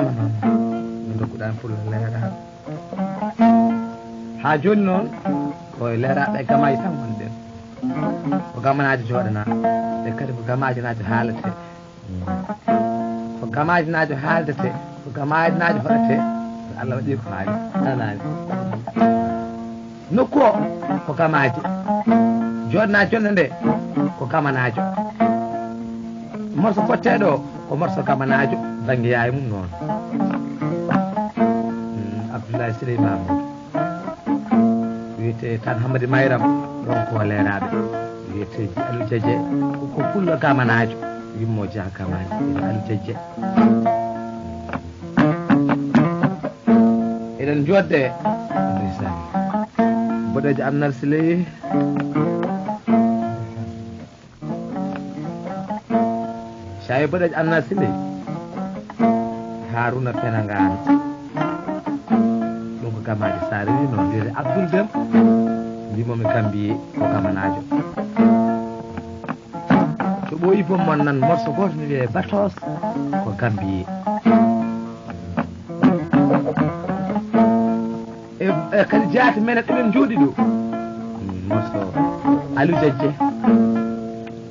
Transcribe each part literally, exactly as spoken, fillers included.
Min ndokkuɗaani pullo leeraa. Haa jooni noon, ko e leeraaɓe e gamaaji tan ngonɗen. Ko gamanaajo jooɗanaa. E kadi ko gamaajinaajo haaletee. Ko gamaajinaajo haaldetee. Ko gamaajinaajo hoɗetee. Ko Allah waɗi ko haali. Nanaani. Nokku o ko gamaaji. Jooɗanaa jonnde nde ko gamanaajo. Morso fotteeɗo o ko morso gamanaajo, bannge yaay mum noon. Mm, Abdoulaye Siley Mamoudou. Wiyetee Tan Hammadi Mayram, ɗoon ko leeraaɓe. Wiyetee Aliou Diadje, ko, ko pullo gamanaajo. Yummo Dia gamaaji, ina Aliou Diadje. Eɗen njoodde. Ndeysaan. Boɗeejo Amnar Siley. Caayo Boɗeejo Amnar Siley. Haruna Penangaan. Ɗum ko gamaaji Saare wi noon, wiyetee Abdoul Dem. Mbimomi Gambie ko gamanaajo. To ɓooyi boom mon nan morso gooto ne wiyee Batos ko Gambie. E, e kadi jaati men e ɗumen jooɗi ɗo. Mm, morso Aliou Diadje.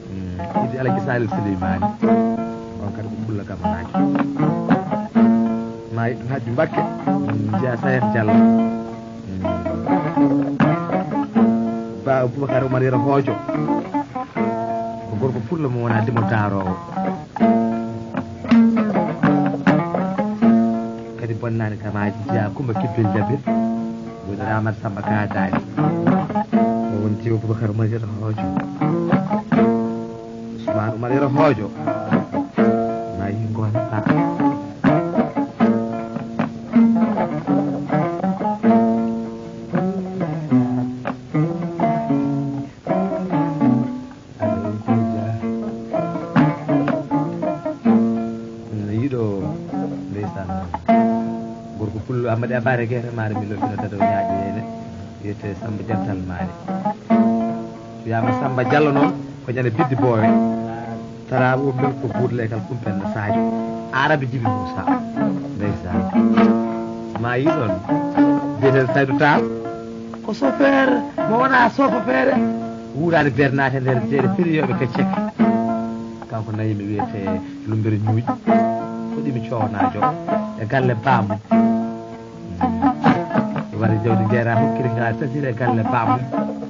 Mm, Idi Alaji Salif Souleymane. On kadi ko pullo gamanaajo. Maayi ɗum Hajji Mbakke. Mm, Dia Sayer Diallo. Mm. Ba Boubacar Oumar Yero Hoojo. Ko gorko pullo mo wona dimo daaroowo. Kadi bonnaani gamaaji Dia Kumba Kibbel Jabir. Woni Ramata Samba Gaadaali. O woni Dia Boubacar Oumar Yero Hoojo. Ousmane Oumar Yero Hoojo. Maayi ngoon ba. Yiɗo ndeysaan. Gorko pullo Ammadi Abare Guerre Mare mi lobbino dado ñaaƴi ene. Wiyetee Samba Jantal Maali. Wiyaama Samba Diallo noon ko ñande biddi boowe. Taraaɓe o mbel ko buutle kal kumpen no Sadio. Arabi Jibi Moussa. Ndeysaan. Ma yi ɗoon. Biyetee Saydou Tall. Ko chauffeur mo wona chauffeur feere. Wuuraani beer naate nder jeere firiyoɓe ke cek. Kanko nayi mi wiyetee Lumbere Ñuuƴi. Ko ɗimi coownaajo e galle baamu. Wari jawdi jeera hokkiri nga tasiri e galle baamu.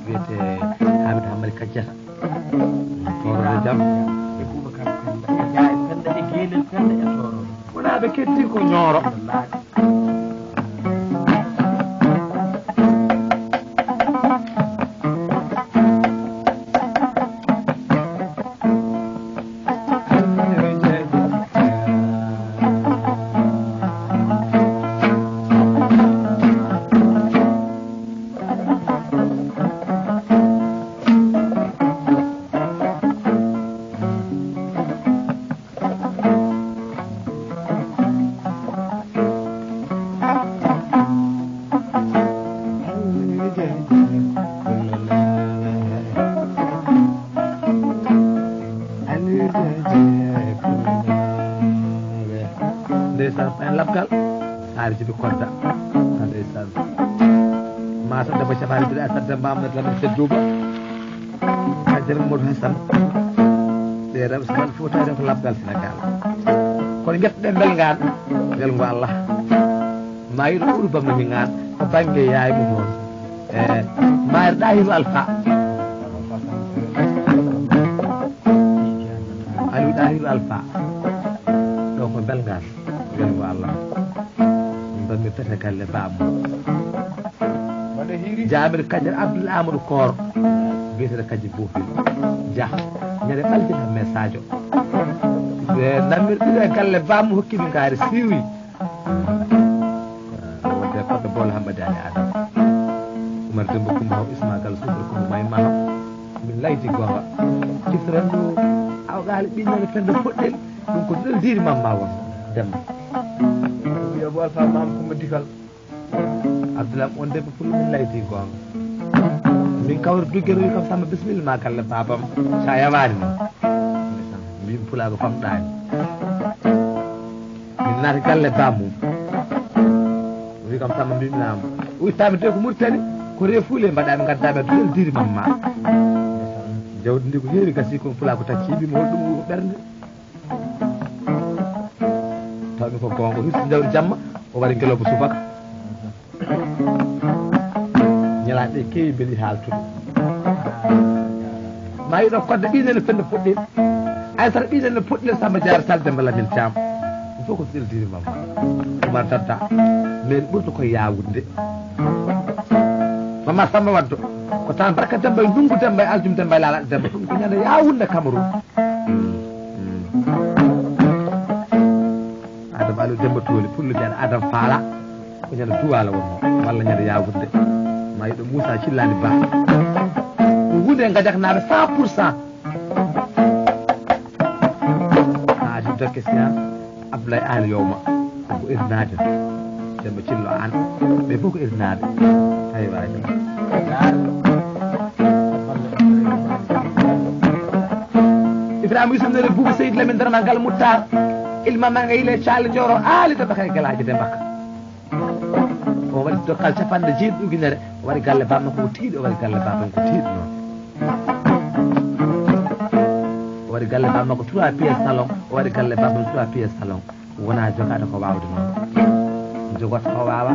Wiyetee Hamidou Hammadi Kajjata. Toorode jam. E Boubacar Penda, e Dia e Penda, e Geelel Penda, e Toorode. Wonaa ɓe ketti ko Ñooro. Ndeysaan, en labgal. Saare Jibi Kodda. Ndeysaan. Mata Debbo Cafaali Bida Asad Demba Ahmed Lamine Sedduba. Hajjere Mamadou Hassan. Ɗe rewɓe Safaali Fouta ko labgal Sénégal. Kono njettoɗen welngaan, welngo Allah. Ma yiɗo ɓuri bamma ñiŋaan, ko bannge yaay mum on. E, Mayre Ɗahiru Alfa. Aliou Ɗahiru Alfa. Ɗo ko belngaan, welngo Allah. Min mbaɗmi pete galle baamu. Jaamir Kadir Abdoul Amadou Koor. Biyeteeɗo Kaji Bofil. Jah. Ñande ɓalti kam message o. Ɓe nammirɗi e galle baamu hokki mi ngaari siiwi. Wonde fodde boole Hammadi Ali Adam. Umar Demba Kumba Haw Isma Gal Suuɗo Kumba May Mahaw. Min layti goowa. Ciftoren ɗo awɗaali ɓinnere fende poɗɗel. Ɗum ko ɗel diiri mamma won. Demba. Wiya bo Alfa Mam Kumba Dikal. Abdoulaye on debbo fullo min layti goonga. Min kawri duggere wi kam Samba bisimilla ma galle babam. Sa yawaani noon. Mbimi pulaagu famɗaani. Min Naati galle bammum. O wi kam, Samba, mbimminama. O ittami de ko Mauritanie, ko refuule mbaɗami, ngaddaɓe to Diri Mamma. Jawdi ndi ko heewi gasi, ko pula ko tacci, mbimo holɗum ko ɓernde. Tawmi ko gonga, hirsi jawdi jamma, o wari ngeloba subaka. Ñalaaɗe keewi mbeli haaltude. Ma yiɗo kodde ɓiy nene fende puɗɗel. Aysata ɓiy nene puɗɗel Samba Diarra Sall Demba Lamine Thiam. Ɗum fof ko ɗel diri Mama. Oumar Dadda. Men ɓurɗo ko yawude. Mama Samba Waddo. Ko tan Barka Demba e Ndungu Demba e Aljum Demba e Lala Demba. Ɗum ko ñande yawude Cameroun. Adama Aliou Demba Tooli, Pullo Diagne, Adama Faala. Ko ñande Duwaala wonno, walla ñande Yawunde. Ma yiɗo Moussa Cillani Ba. Ko hunde e gajaknaaɓe cent pour cent. Haadi Dokke Sian, Abdoulaye Ali Yowma. Ko irnaade. Demba Cillo an. Ɓe fof ko irnaade. Aywa. Ibrahima Yusuf Nere Buubu Seydi Lamin Darma Gal Muttar. Ilma Manga Yile Caali Jooro Aali Demba Kay Galaaji Demba Ka. O waɗi dokkal capanɗe jeeɗiɗi ujunere, o waɗi galle bammakko ko tiiɗi, o waɗi galle bammakko ko tiiɗi noon. O waɗi galle bammakko trois pièces salon, o waɗi galle bammakko trois pièces salon. Wona jogaade ko waawde noon. Jogata ko waawa.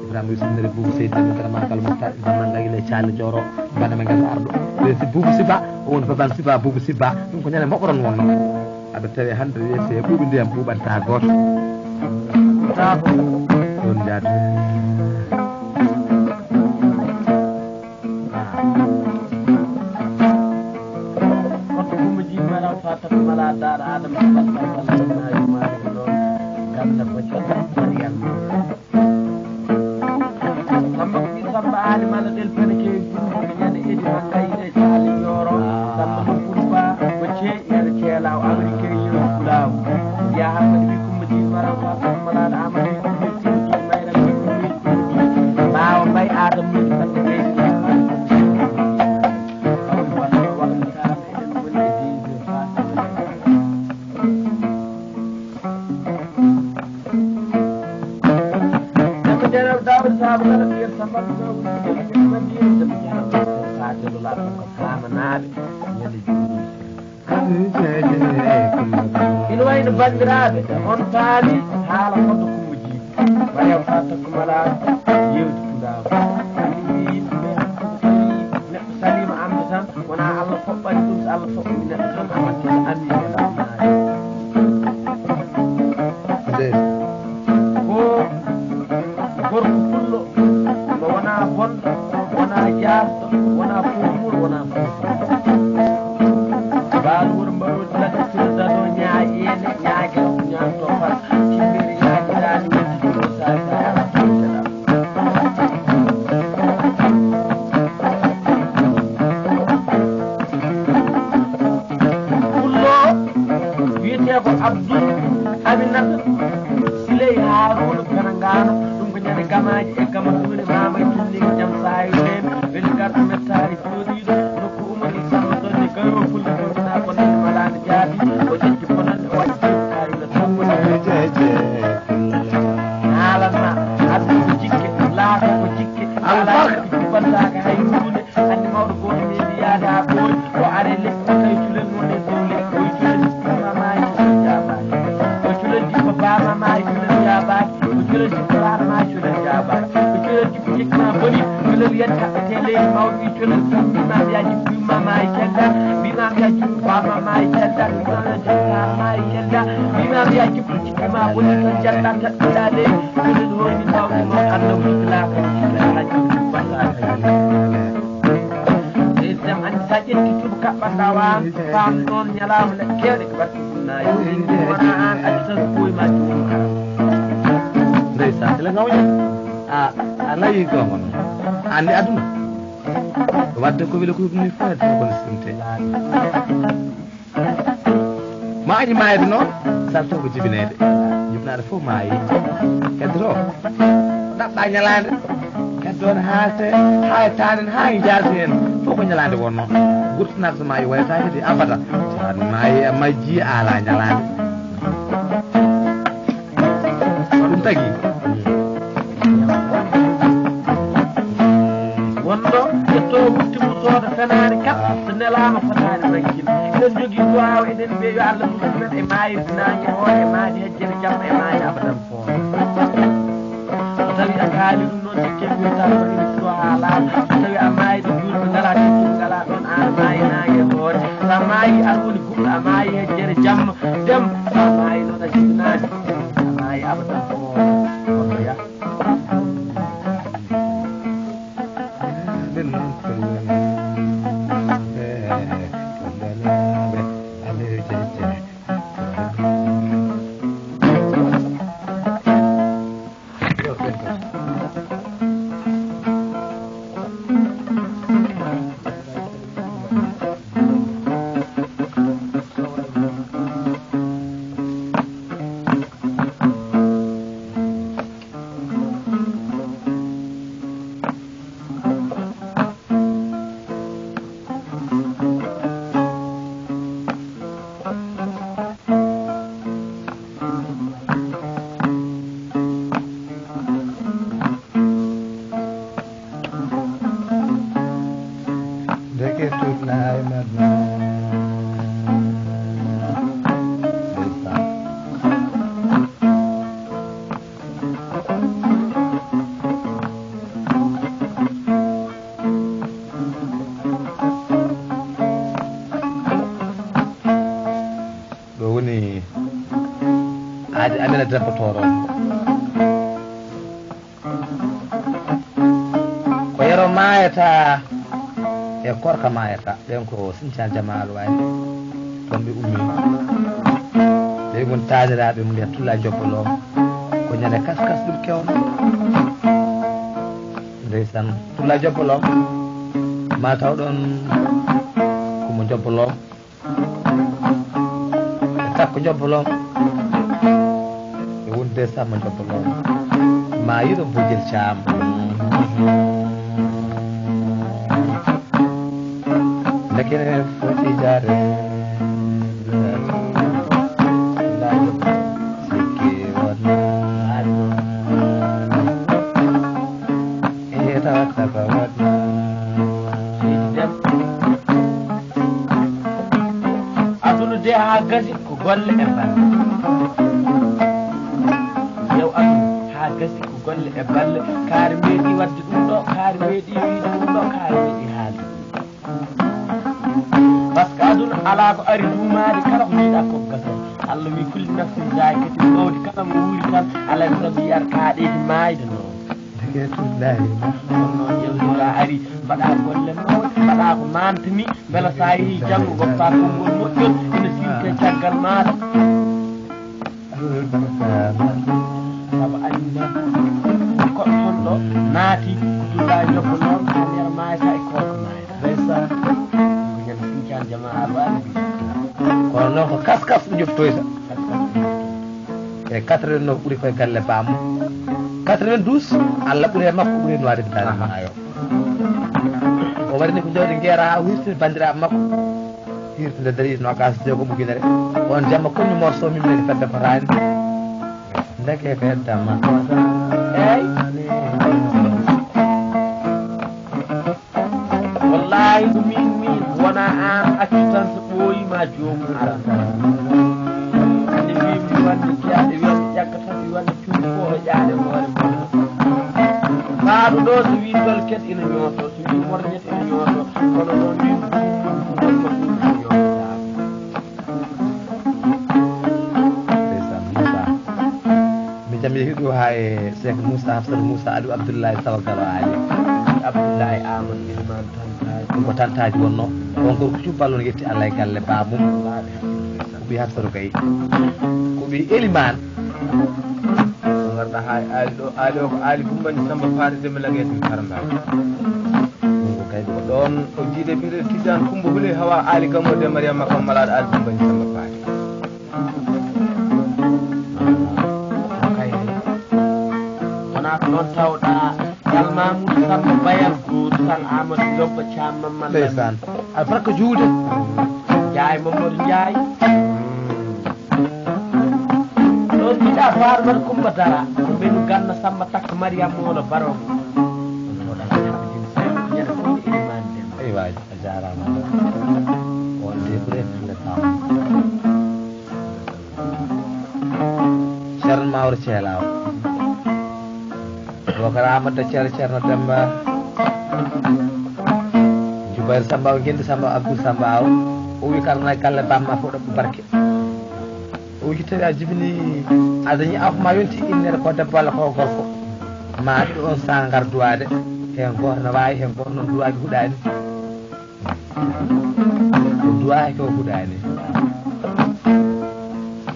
Ibrahima Yusuf Nere Buubu Seydi Lamin Darma Gal Muttar, Ilma Manga Yile Caali Jooro, bana men ngal arɗo. Ɓe si Buubu Siba, o woni baban Siba, Buubu Siba, ɗum ko ñande moɓoron wonno. Aɓe tawi hannde wiyete ɓuuɓi ndiyam ɓuuɓanta gooto. Bravo. Ɗon njaadu. Kono ko Kumba Jibi Maraw Fatou Mala Daara Adama Sall Sall Sall Nayu Mari ko ɗon. Ganda ko Coddo Mariam. Samba ko ɓii Samba Aali Mala Ɗel Pene Kewi Bulu ko ñande Edi Mangay e Caali Yoro. Samba Mamadou Ba ko ceeƴere ceelaaw Amérique e yeru Pulaaw. Yaha Hammadi wi Kumba Jibi Maraw Fatou Mala Amadou wi Kumba Jibi Mayra wi Kumba Jibi. Ɓaawo mbay Adama Mody Samba Kewi. Demba Jaraw Daawda Saaba kala ko yer Samba Abdou Saaba ko yer Samba Abdou Saaba ko yer Samba Jaraw Fatel Laaɓo ko Faamanaaɓe ñande juuɗe. Ina wayno banndiraaɓe, on paami haala fodde Kumba Jibi. Mariam Fatou Kumba Laaɓo, yewti Pulaagu. Anndi yimɓe ɓe, neɗɗo saliima anndu tan, wona Allah foɓɓani ɗum, so Allah foɓɓani neɗɗo tan, amanti ko anndi. Nde ko gorko pullo, mo wona bonɗo, wona jaarɗo, wona poomur, wona fofo. Mbaalu wuro mbaɗo ladde tiro dado ñaaƴeende, ñaage o ñaamto fat, timmere ñaaƴiraani wonti ɗo saaka ala fawjata. Pullo wiyetee ko Abdul Aminata Siley Haaruna Ganangaano, ɗum ko ñande gamaaji e gamaɗuure, maamay tunniiko jam saayo heen, weli garɗo mettaari jooɗiiɗo, nokku Umar Samba Donne, gayoo fulla ɗum naa ko nande malaande jaabi, o jejji bonande, o waɗi jeytaari no tammude. Haalanma, aduna ko jikke, laaka ko jikke, albarka jubbantaaka hay huunde. Anndi mawɗo gooto meeɗi yaade haa ɓooyi, o ari leƴƴi tawi culen won e dow leƴƴi, o wi culen jippima maayi culen jaabaaki. O culen jippa baama maayi culen jaabaaki. O culen jippa baama maayi culen jaabaaki. O culen jippa jikma boni, culen yetta haɓɓete leydi mawɗo wi culen jippima ya jippima maayi cella. Mbima ya jippa baama maayi cella. Mbima ya jippa maayi cella. Mbima ya jippa jippima boni tan jalla taɗɗiɗa leydi. Culen hoyni mawɗi mawɗi Allah wujji laaka culen hajji basaaka. Seydi Deme anndi sa ƴetti cuuɗi kaɓɓanɗa waawde faam noon ñalaama le keewɗe ko baɗɗo ɗum na yowɗi ɗum wona aan addi tan ko ɓooyi ma cuuɗum kala. Ndeysaan ila ngawña a a layi gonga noon anndi aduna wadde ko weli ko ɗum ni fof ko no simte. Ma añi maayde noon, salto ko jibinede. Jibinaade fof maayi. Heddoto. Ɗaɓɓa ñalaande. Heddo ne haalte, haa e taane, haa e jaasi heen. Fof ko ñalaande wonno. Gurtinaaka so maayi wayata hedi abada. Tan maayi e majji ala ñalaande. Tagi. Wonɗo ƴettoo wutte mum sooda fenaande kat, so nelaama fotaani nangin. Eɗen njogii duwaaw, eɗen mbiya yo Allah ɗum men e maayirde naange hoore, e maayde hejjere jamma, e maayde abadan foore. So tawi a kaali ɗum noon, sikke ɓurta ko ɗum ɗo haa laaɓa. So tawi a maayi ɗo juulɓe ngalaa, teddungal ngalaa ɗoon, aan a maayi naange hoore. So a maayi, aan woni gumɗo, a maayi hejjere jamma. Dem, so a maayi noon a jibinaani. A maayi abadan ko hoore. Kono yaa. Ndeke tuɗɗaay madma. Ndeysaan. Ɗo woni aadi Amina Debbo Tooro. Ko yero maayata e korka maayata. Ɓen ko Sincaan Jama Alwaali. Ɗon ɓe ummi. Ɓe ngon taaniraaɓe mum ya Tulla Joppo Loom. Ko ñande kas kas ɗum kewno. Ndeysaan, Tulla Joppo Loom. Ma taw ɗon ko mo Joppo Loom. E takko Joppo Loom. E wonde Samba Joppo Loom. Ma yiɗo Bojel Caam. Ndeke foti jaare. Sikki won. E tawata ko won. Seydi Dem. Aduna de haa gasi ko golle e balle. Yew aduna haa gasi ko golle e balle. Kaari meeɗi waɗde ɗum ɗo, kaari meeɗi wiide ɗum ɗo, kaari meeɗi haalde ɗum ɗo. Par ce que aduna alaa ko ari duumaade, kala ko njiɗaa ko gasata. Allah wi kulli nafsin zaa'iqatul mawti, kala mo wuuri tan alaa sabi yiyata kaaɗeede maayde noon. Ndeke tullaari ma. Kono noon yewtere a ari, mbaɗa golle mawɗe, mbaɗa ko mantini, mbela sa yehi janngo ngoppa konngol moƴƴol, ina siwte caggal maaɗa. Sabu anndi noon, koɗo toon ɗo naati, ko tulla ñobbo noon, ko nder maayata e koɗo maayata. Ndeysaan. Ko ñande Sincaan Jama Alwaali. Kono noon ko kas kas ɗum joftoyta. Kas kas ɗum joftoyta. E quatre-vingt-neuf ɓuri koye galle baamu. Quatre-vingt-douze, Allah ɓuri e makko, ɓuri e noirde daande maayo. O waɗani ko jawdi ngeera haa o hirtini banndiraaɓe makko. Hirtinde dari nogas jeegom ujunere. On jamma koñu morso min mbiɗen fedde fotaani. Ndeke fedda ma. Eey. Wallaahi ko miin, miin wona aan accu tan so ɓooyi ma joomum aran. Ande mbiimi mi wande jiyaaɗe wiyande ƴagga tan mi wande cuuɗi ko hoƴaade hoore mum. Faaɗo ɗo so wii dolket ina ñooto, so wii morñet ina ñooto, kono noon min ɗum ɗum ɗum ɗum ɗum ñooto. Ndeysaan Moussa. Mi jam yehi ɗo haa e Cheikh Moussa Hafsat Moussa Aliou Abdoulaye Sawa Garo Ali. Abdoulaye Amadou Elimane Tantaaji. Ɗum ko Tantaaji wonno. On gorko cuballo no yetti Allah e galle baabum. Ko ɓii Hafsatu kay. Ko ɓii Elimane. So ngarɗa haa e Aali ɗo, Aali o ko Aali Bumbañi Samba Paate Demba Lagete Karambaaji. Ɗum ko kay ko ɗoon o jiide biɗo Tijaan Kumba Hule Hawa Aali Gammo de Mariama Kam Malaaɗo Aali Bumbañi Samba Paate. Kay. Wonaa ko noon tawɗaa Sal Mamoudou Samba Bayal Gour Sal Amadou Jobba Thiam Mamman Lamine. Ndeysaan. Albarka juulde. Njaay Mamadou Njaay. Ɗo Ida Farmata Kumba Dara, menu ganna Samba takka Mariam Mawla Barogo. Eyi waay, a jaaraama. On de ɓure fille femme. Ceerno Mawro Ceelaaw. Bokar Amadou Ceerno, Ceerno Demba. Jubayr Samba o, Gendi Samba, Abdou Samba o. O wi kala nay galle bamma fof ɗo barke. O wi tawi a jibini, a dañi afo ma yonti innere ko debbo walla ko gorko. Ma ɗo on sa ngar duwade. Hen goto no wawi, hen goto noon duwaki huɗani. Ko duwaki o huɗani.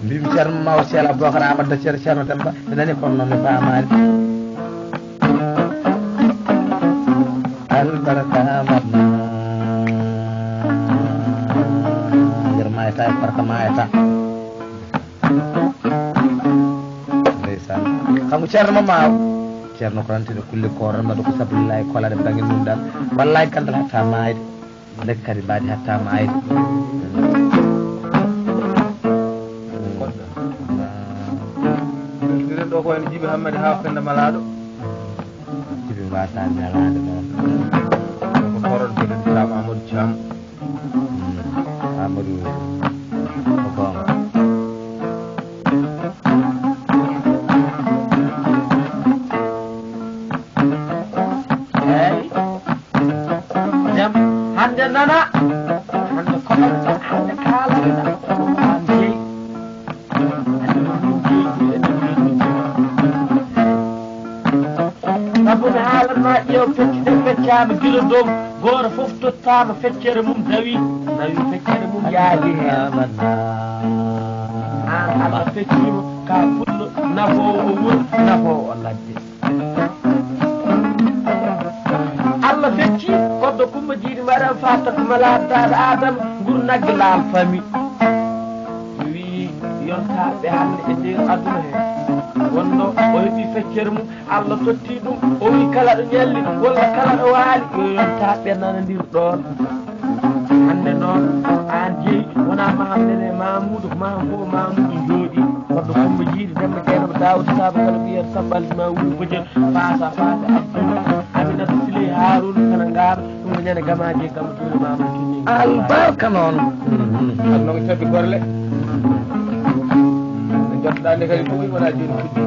Mbimi Ceerno Maw Ceerno Abubakar Amadou Ceerno, Ceerno Demba, mi nani kono noon mi famani. Albarka Amadou. Nder mayta e barka mayta. Ndeysaan. Kanko Ceerno Mama Aw. Ceerno ko rantiɗo kulle ko ran mbaɗa ko sabilillahi kolaɗe bangel mum ɗan. Wallahi gandal hatta maayde. Lekkari mbaadi hatta maayde. Ɗen ɗo ko en Jibi Hammadi Haw Penda Malaɗo. Jibi mbasa ñalaande noon. Ko koron ko Islam Amadou Thiam. Amadou ko goonga. Eey. Jam, hannde nana, hannde koɗo, hannde kaalana, hannde jeyi. Hannde min jeyi, eɗen jeyi. Sabu mi haalanma ƴeew peccuɗe peccaama gila dow, gooto fof tottaama feccere mum dawi, nawi feccere mum yaaji heen. Aan Allah fecciima ka pullo, nafoowo o wuro, nafoowo o ladde. Allah fecci, koddo Kumba Jiidi Mariam Faata ko malaade daaɗo Adama, nguru nagge laal fami. Mi wi'i, yontaaɓe hannde e nder aduna he, wonno o heɓi feccere mum, Allah totti ɗum, o wi'i kala ɗo ñalli, walla kala ɗo waali, yo yontaaɓe nanandir ɗoon. Hannde noon, aan jeyi, wonaa Maam Nene Mamuudu, ko Maam Boo Mamuudu jooɗi, koddo Kumba Jiidi, Demba Jeynaba, Daawuda Saaba, kala ɓiyata Samba Alhaji Mawuudu Bojel, Faasa, Faasa, Abdul, Aminata Siley, Haaruuna, Kana Ngaaro, ɗum ko ñande gamaaji e gam juuɗe Mamadou Kinni. Albarka noon. Ɗum noon ko cabbi gorle. Nde jottoɗaa nde kadi ɓooyi, wonaa jooni fuɗɗi.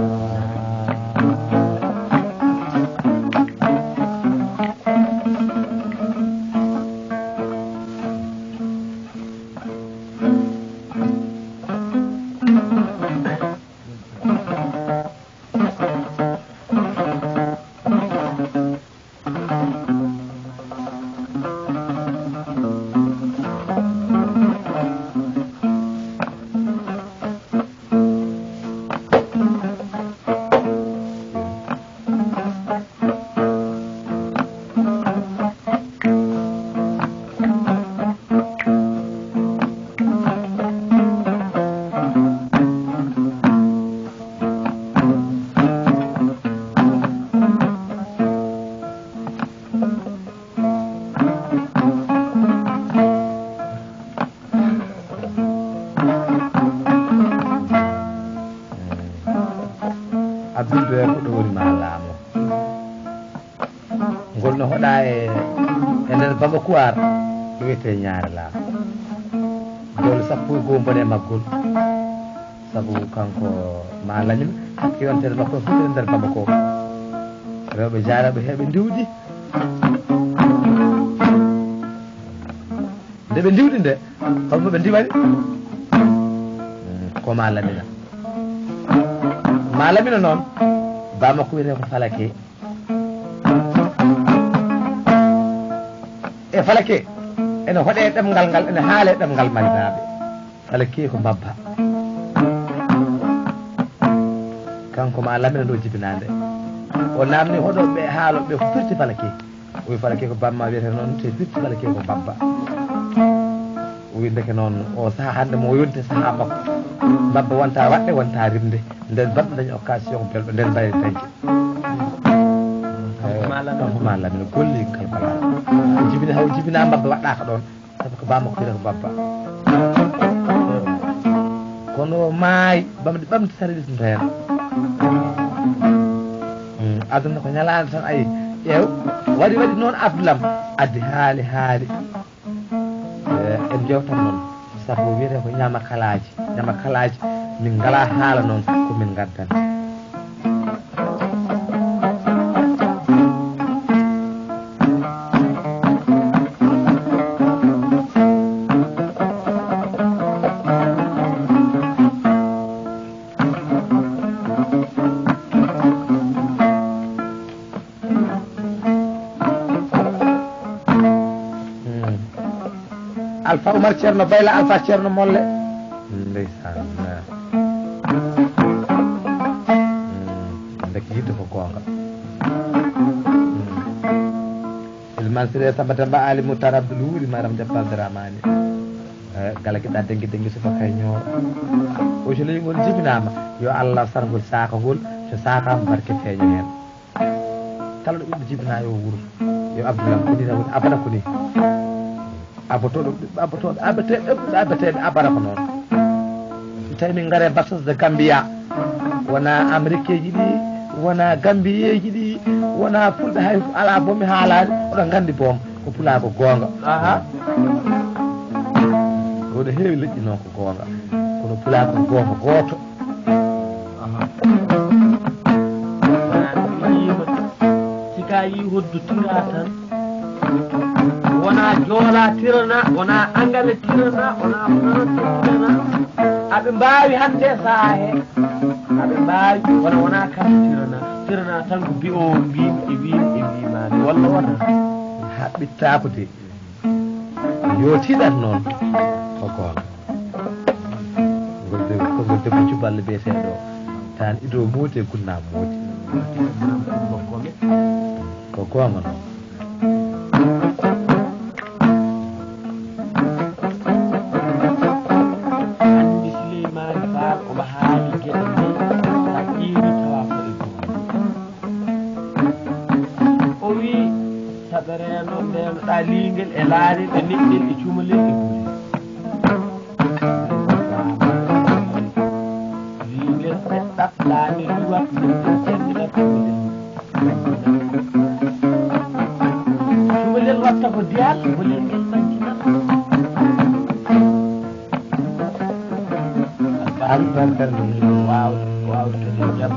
Abdul Beer ko ɗo woni ma laamu. Ngol no hoɗa e, e nder Bambakuwar, ɗo wiyetee Ñaare Laa. Dowle sappo e goo mbone maggol. Sabu kanko Ma Lamin, hakke yontere makko fof e nder Bamako. Rewɓe jaaraaɓe heɓe ndiwdi. Nde ɓe ndiwdi nde, holmo ɓe ndiwani? Ko Ma Lamina. Ma Lamina noon, ba makko wiyetee ko Falake. E Falake, ene hoɗe ɗemngal ngal, ene haale ɗemngal Malinaaɓe. Falake ko mbabba. Kanko Ma Lamina ɗo jibinaande. O naamni hoɗoɓe haaloɓe ko firti Falake. O wi Falake ko bamma wiyetee noon, te firti Falake ko mbabba. O wi ndeke noon, o saha hannde mo yonti saha makko. Mbabba wonta waɗde, wonta rimde. Nden baɗɗo dañi occasion belɗo, nden mbaɗen dañde. Kanko Ma Lamina. Kanko Ma Lamina golli kay bala. O jibini, haw jibina mbabba waɗɗaka ɗoon. Sabu ko bamma ko wiyata ko babba. Kono maayi, ɓamde, ɓamde sarilis ndeen. Mm, aduna ko ñalaande tan, ayi, ƴeew, waɗi, waɗi noon Abdulam, addi haali, haali. Eh, en njewtan noon, sabu wiyetee ko ñaama kalaaji, ñaama kalaaji, min ngalaa haala noon, ko min ngaddanta. Hmm. Alpha Oumar, Ceerno Bayla, Alpha Ceerno Molle. Ndeysaan. Hmm. Ndeke yiɗde ko goonga. Hmm. Ilman Siré Samba Demba Ali Moutar Abdoul Wuri Maram Debba Abdourahmane. Eh, gala giɗa dengi dengi suba kay ñooro. O joli ngol jibinama. Yo Allah sargol saaka ngol, so saaka am barke feeña heen. Kala ɗo ɓiɗɗo jibina yo wuur. Yo Abdoulaye ko ni tan woni abada ko ni. Abotooɗo ɓiɓɓe abotooɓe, abeteeɓe, ɓiɓɓe abeteeɓe abada ko noon. So tawi min ngare Bastos de Gambia, wona Amérique ji ɗi, wona Gambie ji ɗi, wona Fulɓe, hay alaa boom mi haalaani, oɗon nganndi boom, ko pulaagu goonga. Aha. Ko no heewi leƴƴi noon ko goonga, kono pulaagu ko gooto gooto. Aha. Wona ɗum yiima, si ka yii hoddu tira tan, wona joola tirana, wona angale tirana, wona français tirana. Aɓe mbaawi hannde sahaa he. Aɓe mbaawi, kono wona kamɓe tirana. Tirana tan ko mbi'o mbiimi e wiimi e wiimaami. Walla wona? Haɓɓittaako de. Yo tiiɗat noon. Ko goonga. Ngol debbo, ko ngol debbo cuballo biyeteeɗo Taan Ido Moodi e Gunna Moodi. Ko goonga noon. Anndi Suleymaani Faal omo haali geɗe nayi, sa ƴeewi tawa ko e goonga. O wi, saɓe reeno, ndeenoɗa liingel e laarel e neɗɗel e cumalel e gure. Liingel seɗɗat, laarel luwat, neɗɗel jannginat, cumalel majjinat. Cumalel watta ko diyal, bolel ngel majjinat. Albarka ɗum waawde, waawde kadi jam.